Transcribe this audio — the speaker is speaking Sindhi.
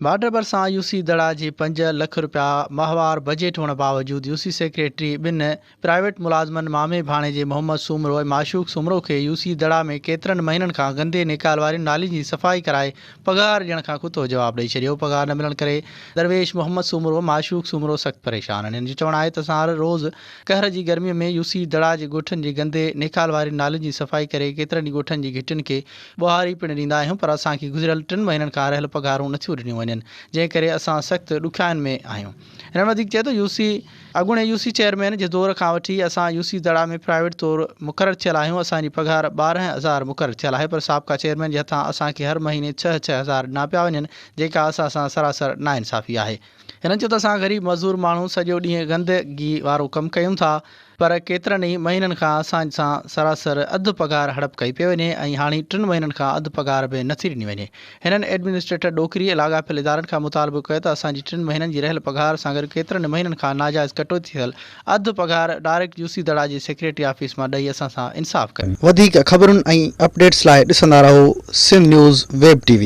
بارڊر ڀرسان يو سي دڙا جي پنج لک رپيا ماهوار بجيٽ هئڻ باوجود يو سي سيڪريٽري ٻن پرائيويٽ ملازمن مامي ڀاڻيجي محمد سومرو ۽ معشوق سومرو کي يو سي دڙا ۾ ڪيترن مهينن کان گندي نيڪال وارين نالين جي صفائي ڪرائي پگهار ڏيڻ کان کتو جواب ڏئي ڇڏيو پگهار نه ملڻ ڪري درويش محمد سومرو معشوق سومرو سخت پريشان آهن هن جو چوڻ آهي ته اسان هر روز قهر جي گرمي ۾ يو سي دڙا جي ڳوٺن جي گندي نيڪال وارين نالين جي صفائي ڪري ڪيترن ئي ڳوٺن جي گهٽين کي ٻهاري پڻ ڏيندا آهيون پر اسان کي گذريل ٽن مهينن کان رهيل پگهارون نٿيون ڏنيون وڃن جنهن ڪري اسان سخت ڏکيائين ۾ آهيون. هنن وڌيڪ چيو ته يو سي اڳوڻي يو سي چيئرمين جي دور کان وٺي اسان يو سي دڙا ۾ پرائيويٽ طور مقرر ٿيل آهيون اسان جي پگهار 12 هزار مقرر ٿيل آهي پر سابقا چيئرمين جي هٿان اسان کي هر مهيني ڇهه ڇهه هزار ڏنا پيا وڃن جيڪا اسان سان سراسر ناانصافي آهي. هنن چيو ته اسان غريب مزدور ماڻهو سڄو ڏينهن گندگي وارو ڪم ڪيون ٿا پر ڪيترن ئي مهينن کان اسان سان سراسر اڌ پگهار هڙپ ڪئي پئي وڃي ۽ هاڻي ٽن مهينن کان اڌ پگهار به نٿي ڏني وڃي. هنن ايڊمنسٽريٽر ڏوڪري ۽ لاڳاپيل ادارن کان مطالبو ڪيو ته اسان جي ٽن مهينن جي رهيل پگهار سان گڏ ڪيترن ئي مهينن کان ناجائز ڪٽوتي ٿيل اڌ پگهار ڊائريڪٽ يو سي دڙا جي سيڪريٽري آفيس مان ڏئي اسان سان انصاف ڪيو. وڌيڪ خبرن ۽ اپڊيٽس لاء ڏسندا رهو Sindh news web T V.